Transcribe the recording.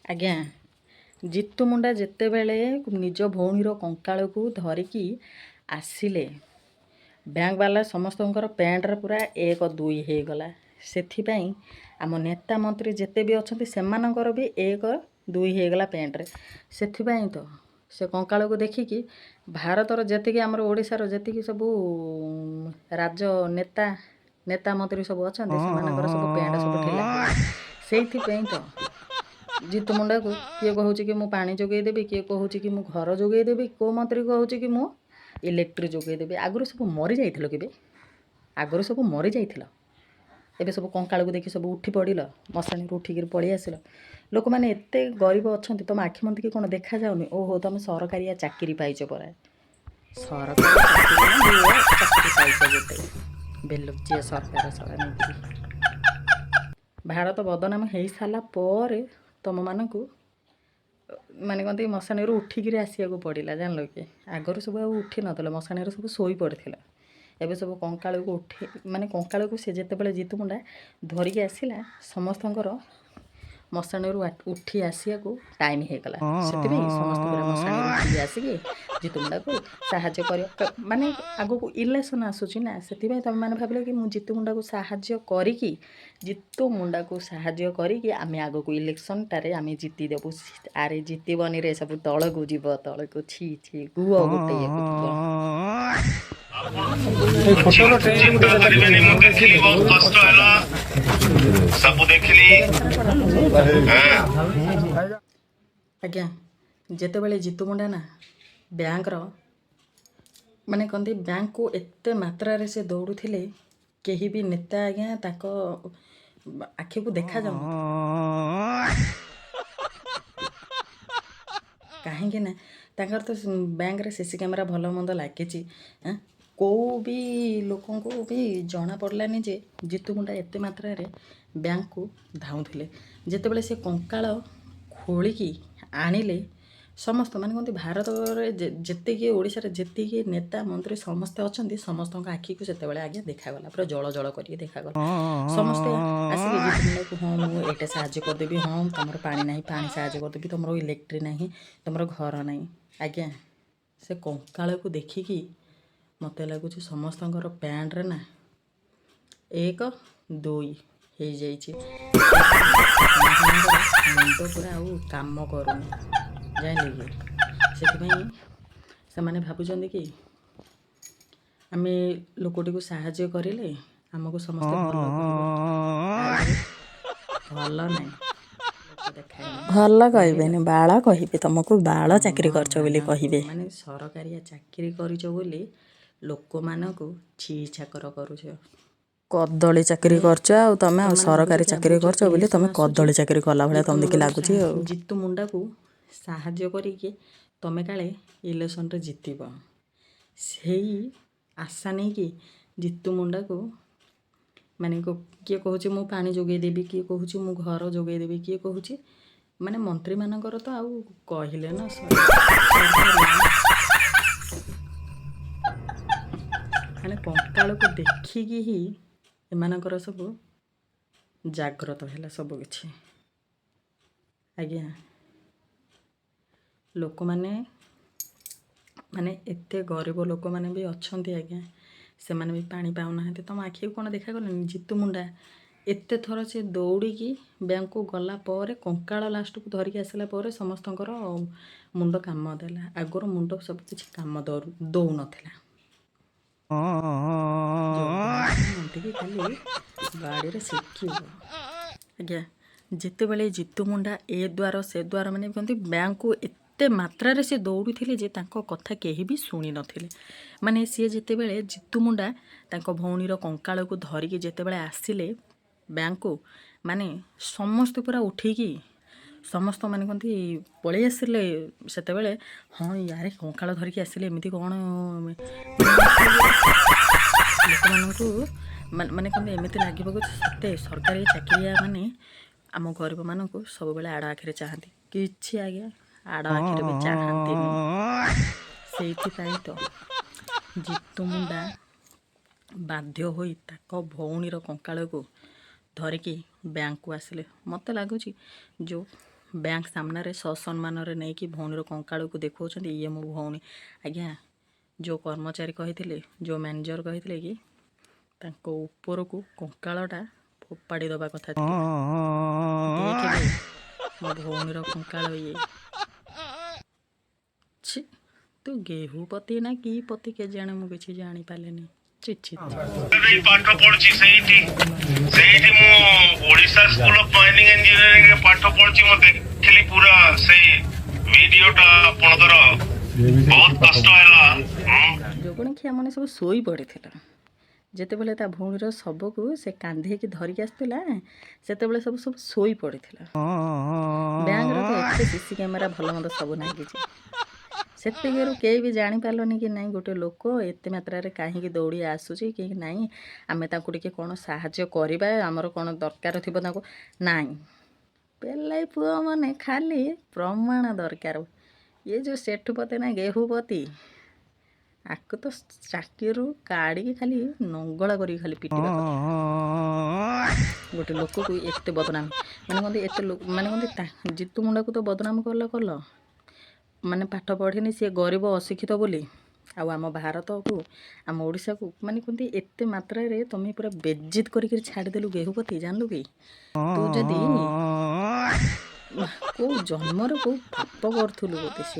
ଆଜ୍ଞା, ଜିତୁ ମୁଣ୍ଡା ଯେତେବେଳେ ନିଜ ଭଉଣୀର କଙ୍କାଳକୁ ଧରିକି ଆସିଲେ, ବ୍ୟାଙ୍କ ବାଲା ସମସ୍ତଙ୍କର ପ୍ୟାଣ୍ଟରେ ପୁରା ଏକ ଦୁଇ ହେଇଗଲା। ସେଥିପାଇଁ ଆମ ନେତା ମନ୍ତ୍ରୀ ଯେତେ ବି ଅଛନ୍ତି, ସେମାନଙ୍କର ବି ଏକ ଦୁଇ ହେଇଗଲା ପ୍ୟାଣ୍ଟରେ। ସେଥିପାଇଁ ତ ସେ କଙ୍କାଳକୁ ଦେଖିକି ଭାରତର ଯେତିକି, ଆମର ଓଡ଼ିଶାର ଯେତିକି ସବୁ ରାଜ ନେତା, ନେତା ମନ୍ତ୍ରୀ ସବୁ ଅଛନ୍ତି, ସେମାନଙ୍କର ସବୁ ପ୍ୟାଣ୍ଟ ସବୁ ଢିଲା ହେଇଗଲା। ସେଇଥିପାଇଁ ତ ଜିତୁ ମୁଣ୍ଡାକୁ କିଏ କହୁଛି କି ମୁଁ ପାଣି ଯୋଗାଇ ଦେବି, କିଏ କହୁଛି କି ମୁଁ ଘର ଯୋଗାଇ ଦେବି, କେଉଁ ମନ୍ତ୍ରୀ କହୁଛି କି ମୁଁ ଇଲେକ୍ଟ୍ରି ଯୋଗାଇ ଦେବି। ଆଗରୁ ସବୁ ମରିଯାଇଥିଲ କେବେ? ଆଗରୁ ସବୁ ମରିଯାଇଥିଲ। ଏବେ ସବୁ କଙ୍କାଳକୁ ଦେଖି ସବୁ ଉଠି ପଡ଼ିଲ, ମଶାଣିରୁ ଉଠିକିରି ପଳେଇ ଆସିଲ। ଲୋକମାନେ ଏତେ ଗରିବ ଅଛନ୍ତି, ତୁମ ଆଖି ମନ୍ଦିକି କ'ଣ ଦେଖାଯାଉନି? ଓହୋ, ତୁମେ ସରକାରିଆ ଚାକିରି ପାଇଛ ପରା। ସରକାରୀ ଚାକିରି ପାଇଛ ଗୋଟେ, ବେଲଜ୍ଜିଆ ସରକାର ଶଳା ନେଇକିରି। ଭାରତ ବଦନାମ ହେଇସାରିଲା ପରେ ତୁମମାନଙ୍କୁ ମାନେ କହନ୍ତି ମଶାଣିରୁ ଉଠିକିରି ଆସିବାକୁ ପଡ଼ିଲା, ଜାଣିଲ କି? ଆଗରୁ ସବୁ ଆଉ ଉଠି ନଥିଲେ, ମଶାଣିରେ ସବୁ ଶୋଇ ପଡ଼ିଥିଲା। ଏବେ ସବୁ କଙ୍କାଳକୁ ଉଠି, ମାନେ କଙ୍କାଳକୁ ସେ ଯେତେବେଳେ ଜିତୁ ମୁଣ୍ଡା ଧରିକି ଆସିଲା, ସମସ୍ତଙ୍କର ମଶାଣିରୁ ଉଠି ଆସିବାକୁ ଟାଇମ୍ ହେଇଗଲା। ସେଥିପାଇଁ ସମସ୍ତେ ପୁରା ମଶାଣିରୁ ଉଠିକି ଆସିକି ଜିତୁ ମୁଣ୍ଡାକୁ ସାହାଯ୍ୟ କରିବ। ମାନେ ଆଗକୁ ଇଲେକ୍ସନ୍ ଆସୁଛି ନା, ସେଥିପାଇଁ ତୁମେମାନେ ଭାବିଲ କି ମୁଁ ଜିତୁ ମୁଣ୍ଡାକୁ ସାହାଯ୍ୟ କରିକି, ଜିତୁ ମୁଣ୍ଡାକୁ ସାହାଯ୍ୟ କରିକି ଆମେ ଆଗକୁ ଇଲେକ୍ସନ୍ଟାରେ ଆମେ ଜିତିଦେବୁ। ଆରେ, ଜିତିବନି ରେ, ସବୁ ତଳକୁ ଯିବ, ତଳକୁ। ଛି ଛି, ଗୁଅ ଗୋଟେଇବାକୁ ଯିବ। ଚିନ୍ତା କରିବେନି, ମୁଁ ଦେଖିଲି, ବହୁତ କଷ୍ଟ ହେଲା, ସବୁ ଦେଖିଲି। ଆଜ୍ଞା, ଯେତେବେଳେ ଜିତୁ ମୁଣ୍ଡା ନା ବ୍ୟାଙ୍କର, ମାନେ କହନ୍ତି, ବ୍ୟାଙ୍କକୁ ଏତେ ମାତ୍ରାରେ ସେ ଦୌଡ଼ୁଥିଲେ, କେହି ବି ନେତା ଆଜ୍ଞା ତାଙ୍କ ଆଖିକୁ ଦେଖାଯାଉନଥିଲେ। କାହିଁକି ନା ତାଙ୍କର ତ ବ୍ୟାଙ୍କରେ ସିସି କ୍ୟାମେରା ଭଲ ମନ୍ଦ ଲାଗିଛି। କେଉଁ ବି ଲୋକଙ୍କୁ ବି ଜଣା ପଡ଼ିଲାନି ଯେ ଜିତୁ ମୁଣ୍ଡା ଏତେ ମାତ୍ରାରେ ବ୍ୟାଙ୍କକୁ ଧାଉଁଥିଲେ। ଯେତେବେଳେ ସେ କଙ୍କାଳ ଖୋଳିକି ଆଣିଲେ, ସମସ୍ତ, ମାନେ କହନ୍ତି, ଭାରତରେ ଯେତିକି, ଓଡ଼ିଶାରେ ଯେତିକି ନେତା ମନ୍ତ୍ରୀ ସମସ୍ତେ ଅଛନ୍ତି, ସମସ୍ତଙ୍କ ଆଖିକୁ ସେତେବେଳେ ଆଜ୍ଞା ଦେଖାଗଲା, ପୁରା ଜଳ ଜଳ କରିକି ଦେଖାଗଲା। ସମସ୍ତେ ଆସିକି ଜିତୁ ମୁଣ୍ଡାକୁ, ହଁ, ମୁଁ ଏଇଟା ସାହାଯ୍ୟ କରିଦେବି, ହଁ, ତୁମର ପାଣି ନାହିଁ, ପାଣି ସାହାଯ୍ୟ କରିଦେବି, ତୁମର ଇଲେକ୍ଟ୍ରି ନାହିଁ, ତୁମର ଘର ନାହିଁ। ଆଜ୍ଞା, ସେ କଙ୍କାଳକୁ ଦେଖିକି ମୋତେ ଲାଗୁଛି ସମସ୍ତଙ୍କର ପ୍ୟାଣ୍ଟରେ ନା ଏକ ଦୁଇ ହେଇଯାଇଛି। ମୁଣ୍ଡ ପୁରା ଆଉ କାମ କରୁନି, ଜାଣିଲେ କି? ସେଥିପାଇଁ ସେମାନେ ଭାବୁଛନ୍ତି କି ଆମେ ଲୋକଟିକୁ ସାହାଯ୍ୟ କରିଲେ ଆମକୁ ସମସ୍ତେ ଭଲ କହିବେ। ଆରେ, ଭଲ ନାହିଁ, ଲୋକ ଦେଖାଏନି। ଭଲ କହିବେନି, ବାଳ କହିବେ ତମକୁ, ବାଳ ଚାକିରି କରିଛ ବୋଲି କହିବେ। ମାନେ ସରକାରିଆ ଚାକିରି କରିଛ ବୋଲି ଲୋକମାନଙ୍କୁ ଛି ଛାକର କରୁଛ। କଦଳୀ ଚାକିରି କରିଛ ଆଉ ତମେ ଆଉ ତମେମାନେ ଭାବୁଛ ସରକାରୀ କି ଚାକିରି ଆଗକୁ କରିଛ ଯେଉଁ ବୋଲି ଇଲେକ୍ସନ୍ ତମେ ଆସୁଛି, କଦଳୀ ଚାକିରି କଲା ଭଳିଆ ଜିତୁ ତମ ଦେଖି ମୁଣ୍ଡାକୁ ଲାଗୁଛି ଆଉ। ଜିତୁ ମୁଣ୍ଡାକୁ ସାହାଯ୍ୟ କରିକି ତମେ କାଳେ ଇଲେକ୍ସନ୍ରେ ଜିତିବ, ସେଇ ଆଶା ନେଇକି ଜିତୁ ମୁଣ୍ଡାକୁ, ମାନେ କିଏ କହୁଛି ମୁଁ ପାଣି ଯୋଗାଇ ଦେବି, କିଏ କହୁଛି ମୁଁ ଘର ଯୋଗାଇ ଦେବି, କିଏ କହୁଛି, ମାନେ ମନ୍ତ୍ରୀମାନଙ୍କର ତ ଆଉ କହିଲେ ନା ସରେ। ସରକାରିଆ ମାନେ କଙ୍କାଳକୁ ଦେଖିକି ହିଁ ଏମାନଙ୍କର ସବୁ ଜାଗ୍ରତ ହେଲା ସବୁ କିଛି। ଆଜ୍ଞା, ଲୋକମାନେ, ମାନେ ଏତେ ଗରିବ ଲୋକମାନେ ବି ଅଛନ୍ତି ଆଜ୍ଞା, ସେମାନେ ବି ପାଣି ପାଉନାହାନ୍ତି। ତୁମ ଆଖିକୁ କ'ଣ ଦେଖାଗଲାନି? ଜିତୁ ମୁଣ୍ଡା ଏତେ ଥର ସେ ଦୌଡ଼ିକି ବ୍ୟାଙ୍କକୁ ଗଲା ପରେ, କଙ୍କାଳ ଲାଷ୍ଟକୁ ଧରିକି ଆସିଲା ପରେ ସମସ୍ତଙ୍କର ମୁଣ୍ଡ କାମ ଦେଲା। ଆଗରୁ ମୁଣ୍ଡ ସବୁ କିଛି କାମ ଦଉନଥିଲା। ଯୋଉ ଖାଲି ଗାଡ଼ିରେ ଶିଖିବ। ଆଜ୍ଞା, ଯେତେବେଳେ ଜିତୁ ମୁଣ୍ଡା ଏ ଦ୍ୱାର ସେ ଦ୍ୱାର, ମାନେ କୁହନ୍ତି, ବ୍ୟାଙ୍କକୁ ଏତେ ମାତ୍ରାରେ ସେ ଦୌଡ଼ୁଥିଲେ ଯେ ତାଙ୍କ କଥା କେହି ବି ଶୁଣି ନଥିଲେ। ମାନେ ସିଏ ଯେତେବେଳେ ଜିତୁ ମୁଣ୍ଡା ତାଙ୍କ ଭଉଣୀର କଙ୍କାଳକୁ ଧରିକି ଯେତେବେଳେ ଆସିଲେ ବ୍ୟାଙ୍କକୁ, ମାନେ ସମସ୍ତେ ପୁରା ଉଠିକି, ସମସ୍ତ, ମାନେ କହନ୍ତି, ପଳେଇ ଆସିଲେ ସେତେବେଳେ। ହଁ, ୟାରେ କଙ୍କାଳ ଧରିକି ଆସିଲେ, ଏମିତି କ'ଣ ଲୋକମାନଙ୍କୁ ମାନେ କହନ୍ତି, ଏମିତି ଲାଗିବ କି ସତେ ସରକାରୀ ଚାକିରିଆ ମାନେ ଆମ ଗରିବମାନଙ୍କୁ ସବୁବେଳେ ଆଡ଼ ଆଖିରେ ଚାହାନ୍ତି। କିଛି ଆଜ୍ଞା ଆଡ଼ ଆଖିରେ ବି ଚାହାନ୍ତିନି। ସେଇଥିପାଇଁ ତ ଜିତୁ ମୁଣ୍ଡା ବାଧ୍ୟ ହୋଇ ତାଙ୍କ ଭଉଣୀର କଙ୍କାଳକୁ ଧରିକି ବ୍ୟାଙ୍କକୁ ଆସିଲେ। ମୋତେ ଲାଗୁଛି ଯେଉଁ ବ୍ୟାଙ୍କ ସାମ୍ନାରେ ସସମ୍ମାନରେ ନେଇକି ଭଉଣୀର କଙ୍କାଳକୁ ଦେଖାଉଛନ୍ତି, ଇଏ ମୋ ଭଉଣୀ। ଆଜ୍ଞା, ଯେଉଁ କର୍ମଚାରୀ କହିଥିଲେ, ଯେଉଁ ମ୍ୟାନେଜର କହିଥିଲେ କି ତାଙ୍କ ଉପରକୁ କଙ୍କାଳଟା ଫୋପାଡ଼ି ଦେବା କଥା ଥିଲା। ଦେଖିଲେ, ମୋ ଭଉଣୀର କଙ୍କାଳ ଇଏ। ଛି, ତୁ ଗେହୁପତି ନା କି ପତି କେଜାଣି, ମୁଁ କିଛି ଜାଣିପାରିଲିନି। ଛି ଛି। ଦେଇ ପାଠ ପଢୁଛି ସେଇଠି। ସେଇଠି ମୁଁ Odisha school of mining engineering ରେ ପାଠ ପଢୁଛି। ମୁଁ ଦେଖିଲି ପୁରା ସେଇ ଭିଡିଓଟା ଆପଣଙ୍କର, ବହୁତ କଷ୍ଟ ହେଲା। ଯୋଗଣଖିଆ ମାନେ ସବୁ ଶୋଇ ପଡ଼ିଥିଲା। ଯେତେବେଳେ ତା ଭଉଣୀର ଶବକୁ ସେ କାନ୍ଧେଇକି ଧରିକି ଆସୁଥିଲା, ସେତେବେଳେ ସବୁ ସବୁ ଶୋଇ ପଡ଼ିଥିଲା। ବ୍ୟାଙ୍କର ତ ଏତେ ସିସି କ୍ୟାମେରା ଭଲ ମନ୍ଦ ସବୁ ଲାଗିଛି, ସେତିକିରୁ କେହି ବି ଜାଣିପାରିଲନି କି ନାଇଁ, ଗୋଟେ ଲୋକ ଏତେ ମାତ୍ରାରେ କାହିଁକି ଦୌଡ଼ି ଆସୁଛି କି ନାଇଁ, ଆମେ ତାଙ୍କୁ ଟିକେ କ'ଣ ସାହାଯ୍ୟ କରିବା, ଆମର କ'ଣ ଦରକାର ଥିବ ତାଙ୍କୁ। ନାଇଁ, ପେଲାଇ ପୁଅମାନେ ଖାଲି ପ୍ରମାଣ ଦରକାର। ଇଏ ଯେଉଁ ସେଠୁପତି ନା ଗେହୁପତି, ଆକୁ ତ ଚାକିରିରୁ କାଢ଼ିକି ଖାଲି ନଙ୍ଗଳା କରିକି ଖାଲି ପିଟିବା କଥା। ଗୋଟେ ଲୋକକୁ ଏତେ ବଦନାମ, ମାନେ କହନ୍ତି ଏତେ ଲୋକ, ମାନେ କହନ୍ତି ଜିତୁ ମୁଣ୍ଡାକୁ ତ ବଦନାମ କଲ କଲ, ମାନେ ପାଠ ପଢ଼ିନି ସିଏ, ଗରିବ ଅଶିକ୍ଷିତ ବୋଲି। ଆଉ ଆମ ଭାରତକୁ, ଆମ ଓଡ଼ିଶାକୁ, ମାନେ କୁହନ୍ତି ଏତେ ମାତ୍ରାରେ ତମେ ପୁରା ବେଜିତ କରିକିରି ଛାଡ଼ିଦେଲୁ ଗେହୁପତି। ଜାଣିଲୁ କି, ତୁ ଯଦି କେଉଁ ଜନ୍ମରେ କେଉଁ ପାପ କରୁଥିଲୁ ବୋଧେ ସେ।